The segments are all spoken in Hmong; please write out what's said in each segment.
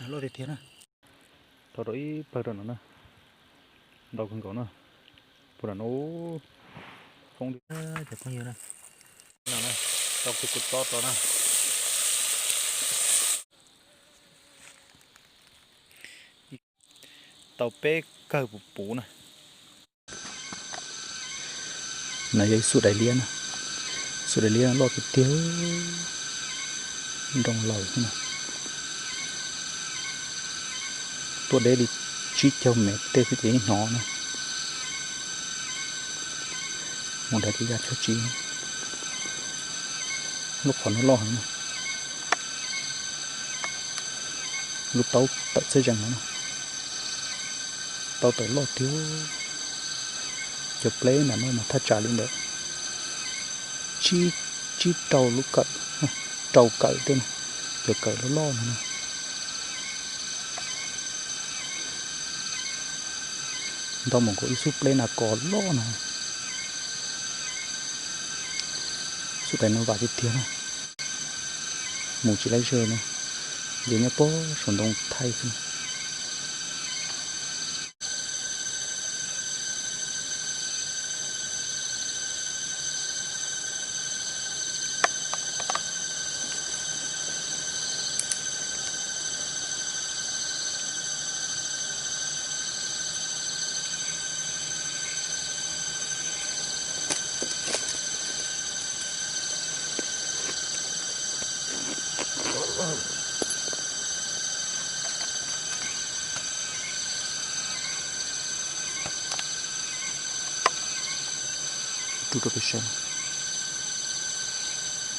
Loj tiag tiag na. Tau rau ib plawg rau no na. Ntau kawg nkaus na. Puag nram no foob li cov phooj ywg na. No na, tau kiag kua txob rau na. Tau peb kawg puv puv na. No yog ib xub dais liab na, xub dais liab loj tiag tiag, nroo laus xwb na. Tuaj deb li tsib caug mev tej xwb ces ib hnov na. Mus nrad ces ya tshaj tsis, lub qhov no loj heev na. Lub taub tawm txhaj zeeg no na, taub tawm loj tiag. Cov pleb nram no mas thaj tsam li ntawm tsib, tsib rau lub kawm, rau kawm tej na, cov kawm loj loj no na. Ntau mus nkaus ib xub pleb nas kos loj no. Xub dais no vam tiag tiag na. Mus tsis laib ze na, ces nyob puag saum ntoo thaij xwb. Rub rau peb saib,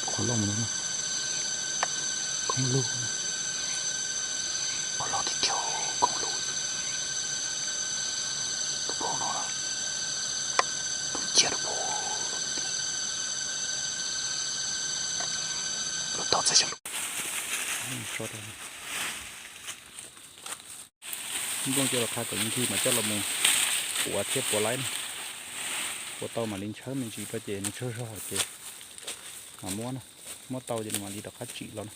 qhov loj mus no, koob lug, qhov loj tiag tiag, koob lug. Tus phauj no, tus cia tus phauj, lub taub txhaj zeeg. Nplooj coj los qha kom ncig mas coj los mus puav thiab puav laib na. Puav tau mam li ntshaw me ntsis rau ces nws tsaug zog ces mam muab na. Muab tau ces nws mam li rov qab tsim los na.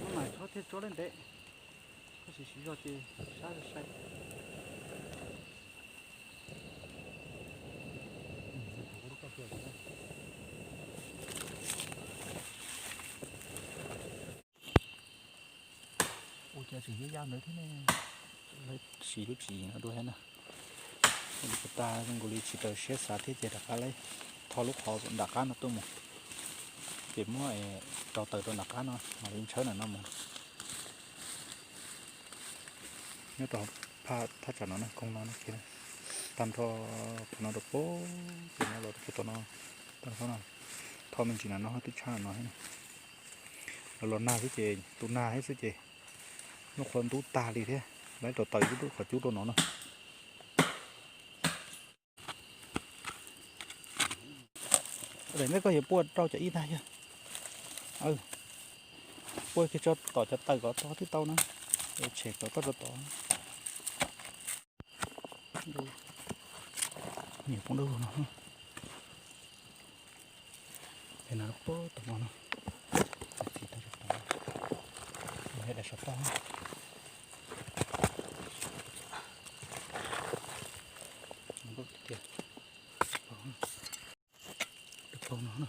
Lub no txhob thiaj tsob lej ntev, koj siv siv zog ces sab sai. Ua cas tseem yuav ya ntawd thiab ne? Lawv siv lub tswv yim no dua thiab na. Ua li puas tag zoo nkaus li tsis raws siab xav thiab ces rov qab lawv tho lub qhov nram qab no tuaj mus, ces muab rau taws rau nram qab no mam li ntshawb nram no mus. Nyob rau phaj thaj tsam no na, koog no na, tag nrho qhov no rau pem, ces no los rau tom no, tag nrho no, tho me ntsis nram no twb tshaj no thiab. Los los nag xwb ces, tus nag thiab xwb ces, lub qhov ntub tag li thiab, lawv rau taws ib lub qhov cub rau no na. Daim neb koj yuav puaj rau cov ib tag yog. Puaj kiag tso tom cov taws kom tog twb tau na. Tshem kom koj rau tom. Niam poob dawb no. Pem no puag tom no no. Txiv tau rau tom no. Daim saum toj. Zoo nkauj tiag tiag. Tus phauj no na.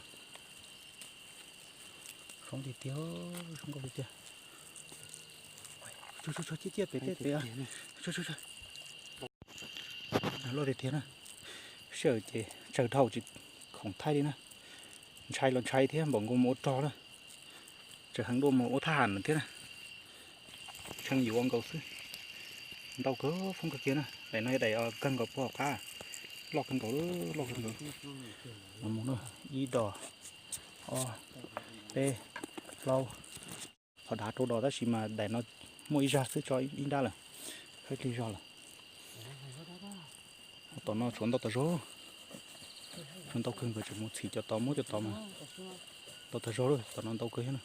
Zoo tiag tiag, zoo nkauj tiag tiag. Tso tso tso, ciaj ciaj pem tej pem. Tso tso tso. Loj tiag tiag na. Sij hawm ces tsawg dhau tsis khoom thaij li na. Ntshai los ntshai thiab, npaum nkaus mus ua rog na. Tsawg heev dua mus ua thaj ham thiab na. Tshee yuav nkaus xwb. Ntau kawg, foob kawg kiag na. Daim no yog daim kawg nkaus puag hauv qab. Loj kawg nkaus, loj kawg nkaus. Mus na, ib dos, ob, peb, plaub. Thov dav rau dos tab sis mas daim no muaj ib zaj xwb tso ib nrab lawm, khaib lig zog lawm. Tom no tshuav ntau tas zog, tshuav ntau kawg, nkawd tseem mus txhim cov tod muab cov tod mas ntau tas zog lawm, tom no ntau kawg thiab na.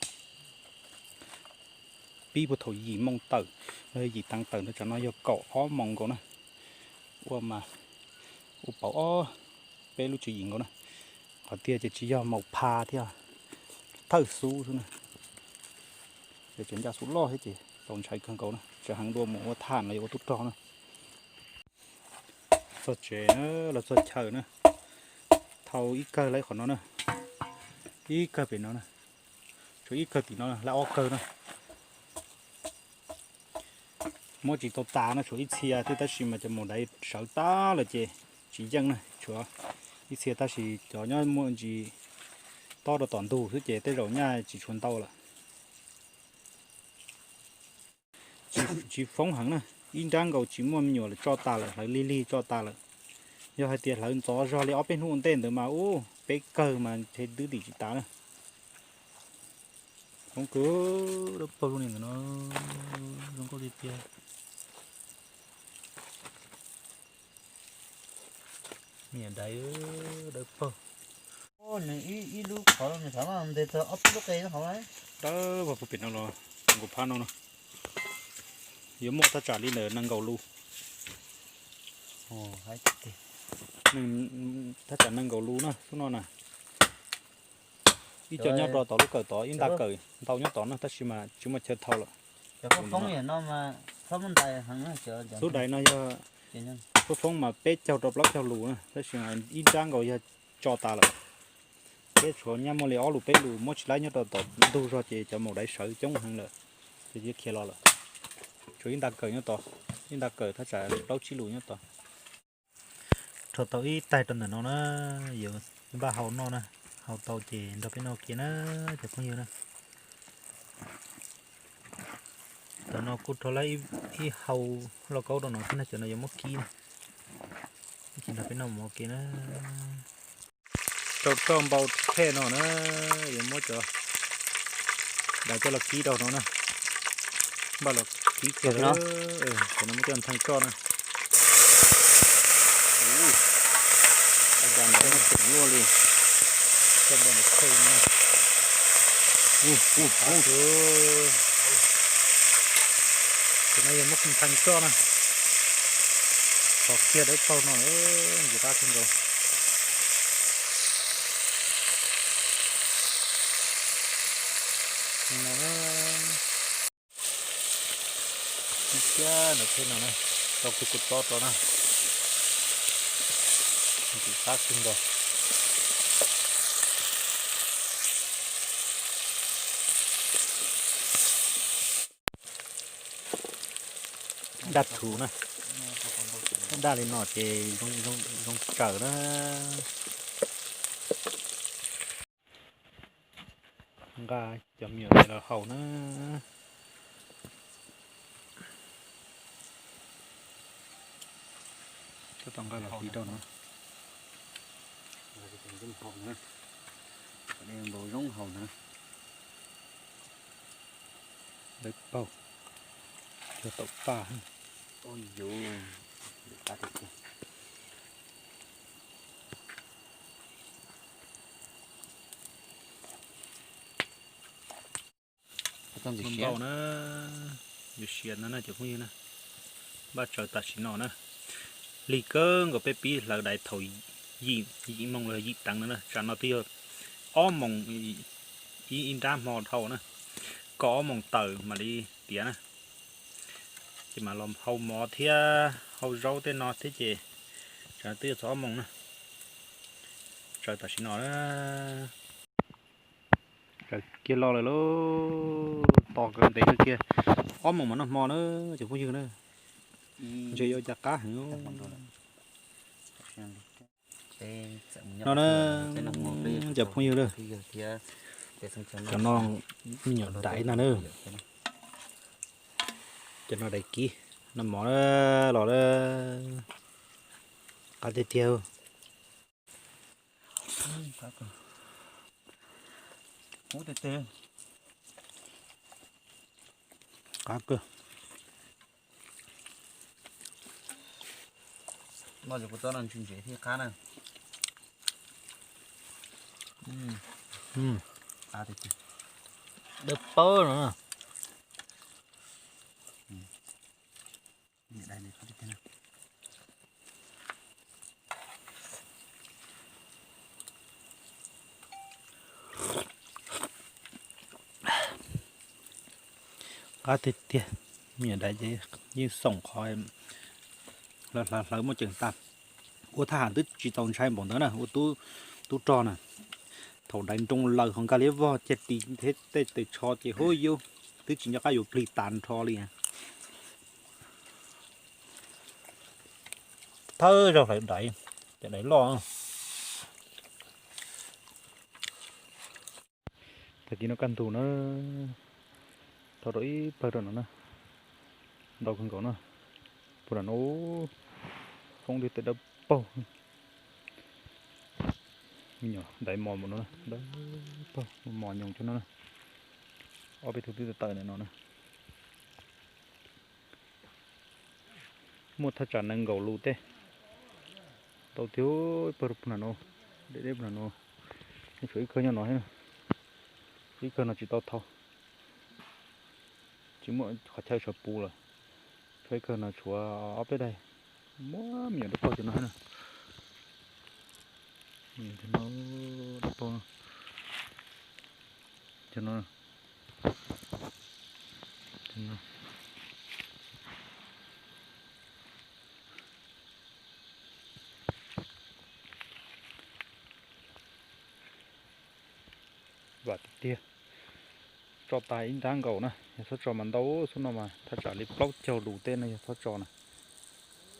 Pib puag thaum yim moos tawm, yim teev tawm ntawd tsam no yog kaum ob moos nkaus na. Ua mas ua pauv ob peb lub tswv yim nkaus na. Qhov tiag ces tsis yog maum pha thiab, thawj xub xwb na. Ces tseem ncaj xub loj thiab ces tau ntshai kawg nkaus na, tseem heev dua mus ua tham los yog ua tub rog na. Txog tsev na, los txog chaw na, thau ib kawg lawm qhov no na, ib kawg pem no na, tshuav ib kawg tim no lawm ob kawg na. Muab tsis tau tas no tshuav ib txhia thiab tab sis mas cov maum daiv sawv tag lawm ces tsis yeej na, tshuav ib txhia tab sis cov nyob muaj ntsis tob rau tom ntug xwb ces tej zaum nyaj tsis tshuav ntau lawm. Tsis foob heev na, ib nrab nkaus tsis muaj me nyuam lawm tso tas lawm, hlawv lig lig tso tas lawm. Yog hais tias hlawv ntxov zog li ob peb hnub ua ntej ntawd mas ub peb kawg mas ntshe twb tim tsis tas na. Foob kawg, dawb paug lub niag ntawm no, zoo nkauj tiag tiag. Me nyuam daiv dawb paug. Nws ib lub qhov nws xav mas ntes txog ob peb lub qe hauv. Dawb paug puag pem no los nkaus phab no no. Yuav muaj thaj tsam li ntawm nees nkaum lus. Thaj tsam nees nkaum lus na xub no na. Ib co nyob rau tom lub kawm tod, ib nta kawm ntau nyob tod na tab sis mas tsis muaj chaw thau lawm. Xub daiv no yog foob foob mas peb caug rau plaub caug lus na tab sis mas ib nrab nkaus yog tso tas lawm. Peb tshuav nyaj muaj li ob lus peb lus muab tsis laib nyob rau tom ntug zog ces cov maum daiv sawv coob heev lawm, ces khiav los lawm. Tshuav ib nta kawm nyob tod, ib nta kawm thaj tsam plaub tsib lus nyob tod. Rho tau ib taig rau ntawm no na, yuav npaj hau noj na, hau tau ces nrog peb noj ua ke na cov phooj ywg na. Tam no kuj rho lawm ib hau lauj kaub rau no thiab na, cov no yuav muab kib na, ib chim nrog peb noj mov ua ke na. Rau roj npau thej no na, yuav muab cov daiv coj los kib rau no na. Npaj los kib kiag, cov no muab coj nthee roj na. Ua cas ntawd no tseem luaj li. Coj npau thej no. Cov no yog muab nthee roj na. Thov kiag dawb paug no, ntxim qab kawg nkaus. Thiab ntawm thej no na, rau kiag kua txob rau na. Ntxim qab kawg nkaus. Daj thuv na, daj li no ces zoo tsaws na. Nqa cov me nyuam los haus na. Tab tom nqa los hliv rau no. Npau zoo haus na. Dawb paug, cog taum paj. Npau na, yuav siav no na cov phooj ywg na. Npaj tsaws tam sim no na. Lig kawg nkaus peb pib hlawv daiv thaum yim, yim moos los yim teev no na, tsam no twb yog ob moos, ib nrab hmo dhau na, kaum ob moos tawm mam li tiav na. Ces mam los hau mov thiab hau zaub tej no thiab ces tsam no twb yuav txog ob moos na. Tsaws tam sim no na. Tsaws kiag los lawm lauj, tos kawg ntev kawg kiag, ob moos mam noj hmo na cov phooj ywg na. Ntshe yuav ua cas qab heev. No na, cov phooj ywg na, cov no me nyuam daiv ntag na. Cov no daiv kib, noj mov los qab tiag tiag. Ub, tes tes. Qab kawg. Noj cov kua txob no ntse ntsev thiaj qab na. Qab tiag tiag. Dawb paug no. Qab tiag tiag, me nyuam daiv ces yeej xoom qhov hlawv hlawv muaj ceem tas. Ua thaj ham twb tsis txaus ntshai npaum ntawd na, ua tub rog na. Thaum daiv nroo laws ho nkag liab vog cia ris thiab tej tes tsho ces huj yub, twb tsis nco qab yuav plig tas nrho li. Thawj zaug hlawv daiv, cov daiv loj. Tag kis no kaj ntug na, thau rau ib plawg rau no na, ntau kawg nkaus na. Puag nram no foob li tej dawb paug. Me nyuam daiv mos npaum no, dawb paug mos nyoos cov no na. Ob peb tug twb tawm ntawm no na. Muaj thaj tsam nees nkaum lus tej. Ntau tiag, pawg rau puag nram no, deb deb puag nram no. Tshuav ib kawg nyob no thiab, tshuav ib kawg no tsis tau thau. Tsis muaj qhov chaw tshuav puv lawm. Tshuav ib kawg no tshuav ob peb daim. Muaj me nyuam dawb paug cov no thiab na. Dawb paug, cov no. Vam tiag tiag. Tso tas ib nrab nkaus na, yog txhob tso mas ntau xwb no mas thaj tsam li plaub caug lus tej no yog txhob tso na.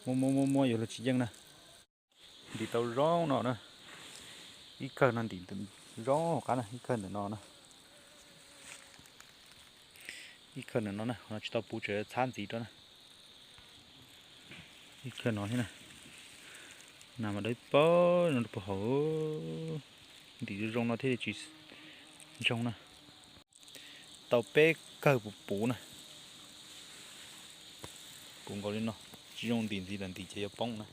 Muab muab muab muab yuav luag tsis yeej na. Ntim tau zoo no na. Ib kawg no ntim zoo hauv qab na, ib kawg ntawm no na. Ib kawg ntawm no na, qhov no tsis tau puv, tseem txhab ntxiv rau na. Ib kawg no thiab na. Nas mas dawb paug no rau puag hauv. Ntim zoo zoo no thiaj li tsis ntsoog na. Tau peb kawg puv puv na. Puv nkaus li no, tsis zoo ntim ntxiv lawm, ntim ces yuav poob na.